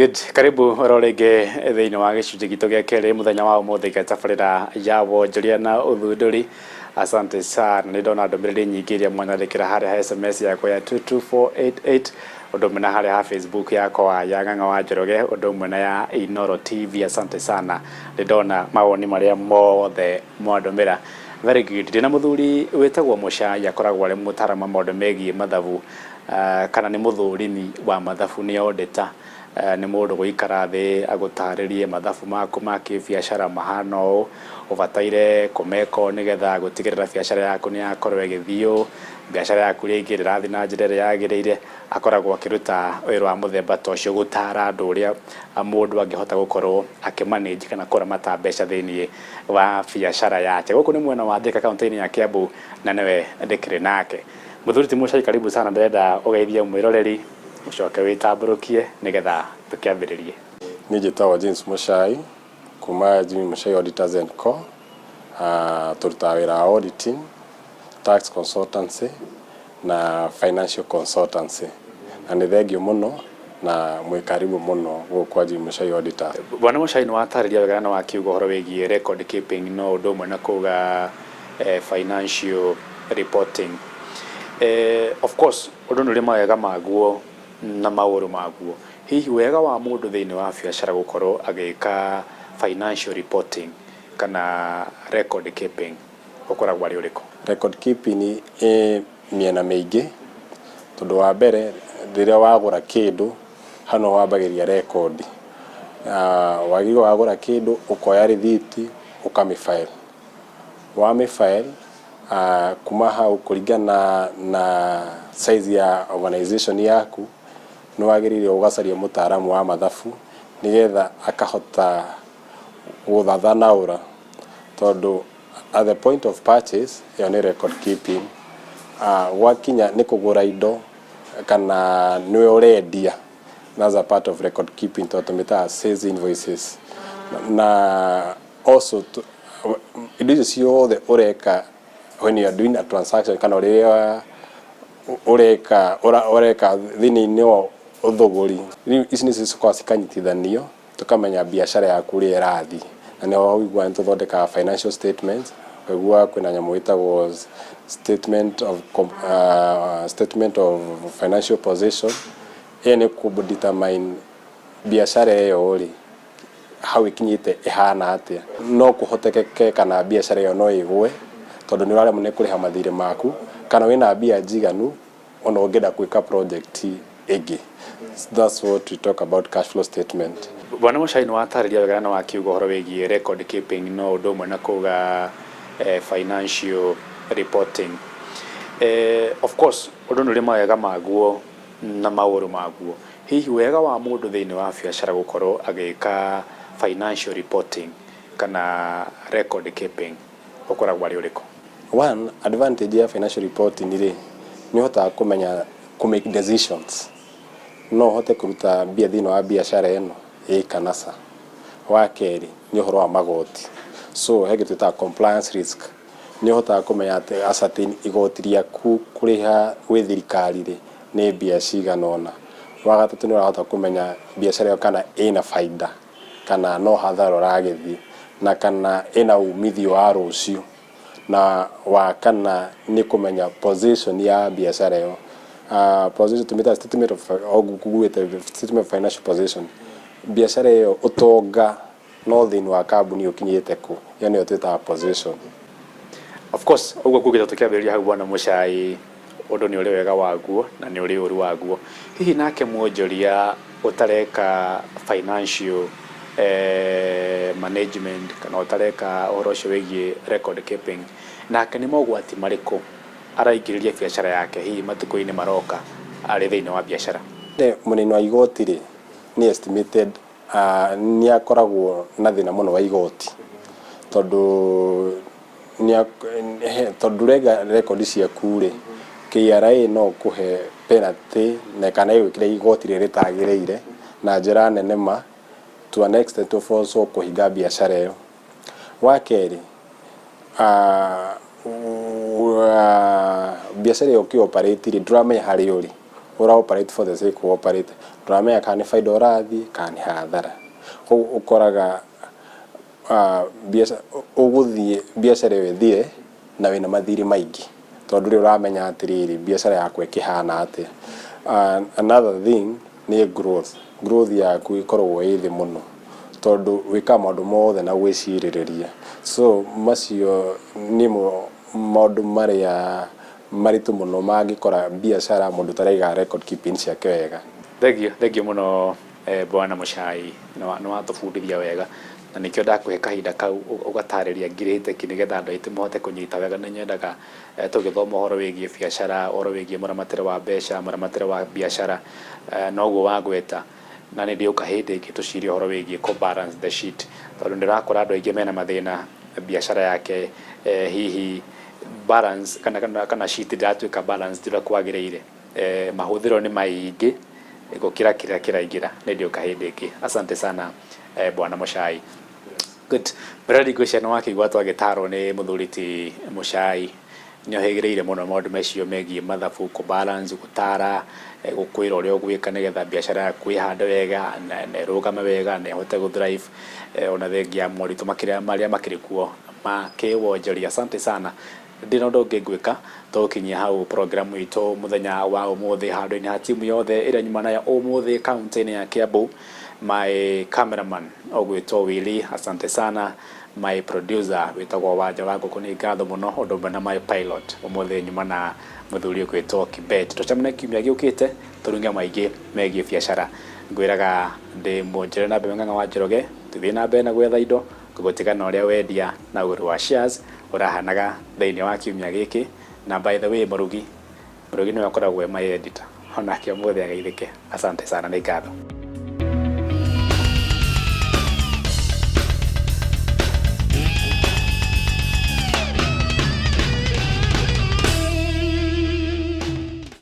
Good. Karibu oro rĩngĩ thĩinĩ wa gĩcunjĩ gitũ gĩa kerĩ mũthenya wa ũmũthĩ gĩa tabarĩra ya wonjoria na ũthundũri. Asante sana, nĩ ndona ndũmĩrĩri nyingĩ iria mwanyandĩkĩra harĩa ha SMS yakwa ya 22488, ũndũ ũmwe na harĩa ha Facebook yakwa ya Ng'ang'a wa Njoroge, ũndũ ũmwe na ya Inoro TV. Asante sana, nĩ ndona mawoni marĩa mothe mwandũmĩra. Very good. Ndĩna mũthuri wĩtagwo Mũcai, akoragwo arĩ mũtaaramu wa maũndũ megiĩ mathabu, kana nĩ mũthũrimi wa mathabu, nĩ auditor. Nĩ mũndũ gũikara thĩ agũtarĩrie mathabu maku ma kĩbiacara mahana ũũ, ũbataire kũmeka ũũ nĩgetha gũtigĩrĩra biacara yaku nĩ yakorwo ĩgĩthiĩ ũũ, biacara yaku rĩngĩ ndĩrathiĩ na njĩra ĩrĩa yagĩrĩire. Akoragwo akĩruta wĩra wa mũthemba ta ũcio, gũtara andũ ũrĩa mũndũ angĩhota gũkorwo akĩmanage kana kũramata mbeca thĩiniĩ wa biacara yake. Gũkũ nĩ mwena wa Thika, kaunti-inĩ ya Kiambu, na nĩwe ndĩkĩrĩ nake. Mũthuri ti Mũcai, karibu sana. Ndĩrenda ũgeithie mwĩroreri, ũcoke wĩtambũrũkie nĩgetha tũkĩambĩrĩrie. Niĩ njĩtagwo James Mũcai kuma Jimmy Mũcai Auditors and Co. Tũrutaga wĩra wa auditing, tax consultancy na financial consultancy, na nĩ thengiũ mũno na mwĩ karibu mũno gũkũ kwa Jimmy Mũcai Auditors. Bwana Mũcai, nĩ watarĩria wega na wakiuga ũhoro wĩgiĩ record keeping no ũndũ ũmwe na kuga financial reporting. Of course ũndũ nĩ ũrĩ mawega maguo na maũru maguo. Hihi wega wa mũndũ thĩinĩ wa biacara gũkorwo agĩka financial reporting kana record keeping ũkoragwo arĩ ũrĩkũ? Record keeping ĩ mĩena mĩingĩ, tondũ wa mbere, rĩrĩa wagũra kĩndũ, hau no wambagĩrĩria record. Wagĩrĩirwo wagũra kĩndũ ũkoya rĩthiti, ũkamĩ file. Wamĩ file, kuma hau, kũringana na size ya organization yaku, nĩ wagĩrĩire ũgacaria mũtaaramu wa mathabu nĩgetha akahota gũthathanaũra, tondũ at the point of purchase ĩyo nĩ record keeping. Gwakinya nĩ kũgũra indo kana nĩwe ũrendia, that's a part of record keeping, tondũ tũmĩtaga sales invoices. Na also indo icio ciothe ũreka when you are doing a transaction kana ũrĩa ũreka ũreka thĩinĩ wa ũthũgũri. Rĩu ici nĩcio cikoragwo cikanyitithanio, tũkamenya biacara yaku ũrĩa ĩrathiĩ, na nĩho ũiguaga nĩ tũthondekaga financial statements. Ũiguaga kwĩna nyamũ ĩtagwo statement of financial position. Ĩyo nĩ kũ determine biacara ĩyo rĩ, hau ĩkinyĩte ĩhana atĩa. No kũhotekeke kana biacara ĩyo no ĩgwe tondũ nĩ ũraremwo nĩ kũrĩha mathirĩ maku, kana wĩna mbia njiganu ona ũngĩenda gwĩka project ĩngĩ. That's what we talk about, cash flow statement. Bwana Mũcai, nĩ watarĩria wega na wakiuga ũhoro wĩgiĩ record keeping no ũndũ ũmwe na kuga financial reporting. Of course ũndũ nĩ ũrĩ mawega maguo na maũru maguo. Hihi wega wa mũndũ thĩinĩ wa biacara gũkorwo agĩka financial reporting kana record keeping ũkoragwo arĩ ũrĩkũ? One advantage ya financial reporting rĩ, nĩ ũhotaga kũmenya kũ make decisions, no ũhote kũruta mbia thĩinĩ wa biacara ĩno, ĩ kana ca. Wa kerĩ nĩ ũhoro wa magoti, so he kĩndũ twĩtaga compliance risk. Nĩ ũhotaga kũmenya atĩ ascertain igoti rĩaku kũrĩha gwĩ thirikari rĩ, nĩ mbia cigana ũna. Wa gatatũ, nĩ ũrahota kũmenya biacara ĩyo kana ĩna baida kana no hathara ũragĩthiĩ, na kana ĩna umithio wa rũciũ. Na wa kana nĩ kũmenya position ya biacara ĩyo. Position tũmĩtaga statement of, ũguĩte statement of financial position, biacara ĩyo, ũtonga no thĩinĩ wa kambuni ũkinyĩte kũ. Ĩyo nĩyo twĩtaga position. Of course, ũguo kugĩte tũkĩambĩrĩria hau, bwana Mũcai, ũndũ nĩ ũrĩ wega waguo na nĩ ũrĩ ũru waguo. Hihi nake mwonjoria ũtareka financial management kana ũtareka ũhoro ũcio wĩgiĩ record keeping, nake nĩ mogwati marĩkũ araingĩrĩria biacara yake hihi matukũ-inĩ maroka arĩ thĩinĩ wa biacara? Mũnini wa igoti rĩ, nĩ estimated nĩ akoragwo na thĩna mũno wa igoti, tondũ tondũ ndũreka rekondi ciaku rĩ, KRA no kũhe penalty na kana ĩgwĩkĩre igoti rĩrĩa rĩtagĩrĩire na njĩra nene, ma to an extent to force kũhinga biacara ĩyo. Wa kerĩ, biacara ĩyo ũkĩ operate rĩ, ndũramenya harĩa ũrĩ. Ũra operate for the sake of operate, ndũramenya kana nĩ baida ũrathiĩ kana nĩ hathara. Koguo ũkoraga biacara ũgũthiĩ biacara ĩyo ĩthire na wĩna mathirĩ maingĩ, tondũ ndũrĩ ũramenya atĩrĩrĩ, biacara yakwa ĩkĩhana atĩa. Another thing nĩ growth. Growth yaku ĩkoragwo ĩ thĩ mũno, tondũ wĩkaga maũndũ mothe na gwĩcirĩrĩria. So macio nĩmo maũndũ marĩa maritũ mũno mangĩkora biacara mũndũ ũtaraiga record keeping ciake wega. Thengio, thengio mũno, bwana Mũchai, nĩ watũbundithia wega na nĩkĩo ndakũhe kahinda kau ũgatarĩria ngirĩte ki nĩgetha andũ aitũ mahote kũnyita wega. Nĩ nyendaga tũgĩthoma ũhoro wĩgiĩ biacara, ũhoro wĩgiĩ mũramatĩre wa mbeca, mũramatĩre wa biacara, noguo wagweta, na nĩ ndĩũka hĩndĩ ĩngĩ tũcire ũhoro wĩgiĩ kũ balance the sheet, tondũ ndĩrakora andũ aingĩ mena mathĩna biacara yake, hihi balance kana sheet ndĩratuĩka balance ũrĩa kwagĩrĩire, mahũthĩro nĩ maingĩ gũkĩra kĩrĩa kĩraingĩra. Nĩ ndĩũka hĩndĩ ĩngĩ. Asante sana, bwana Mũchai. Good. Brady, ngwĩciria nĩ wakĩigua twagĩtarwo nĩ mũthuri ti Mũchai, nĩ ohĩgĩrĩire mũno maũndũ macio megiĩ mathabu, kũ balance, gũtara, gũkwĩra ũrĩa ũgwĩka nĩgetha biacara yaku ĩhande wega na ĩrũgame wega na ĩhote gũ thrive, ona thengia ya moritũ marĩa makĩrĩ kuo ma kĩwonjoria. Asante sana. Ndĩ na ũndũ ũngĩ ngwĩka, tũgũkinyia hau programu itũ mũthenya wa ũmũthĩ. Handũ-inĩ ha timu yothe ĩrĩa nyuma nayo ũmũthĩ kaunti-inĩ ya Kiambu, my cameraman ũgwĩtwo Willy, asante sana. My producer wĩtagwo Wanja wa Ngũkũ, nĩ ngatho mũno, ũndũ ũmwe na my pilot ũmũthĩ nyuma na mũthuri ũgwĩtwo Kibet. Tũcemanie kiumia gĩũkĩte tũrunge maingĩ megiĩ biacara. Ngwĩraga ndĩ mũnjĩre na mbere Ng'ang'a wa Njoroge, tũthiĩ na mbere na gwetha indo ngũgũtiga na ũrĩa wendia na ũgũri wa shares ũrahanaga thĩinĩ wa kiumia gĩkĩ. Na by the way, mũrugi nĩwe ũkoragwo e my editor, onake ũmũthĩ ageithĩke. Asante sana, nĩ ngatho.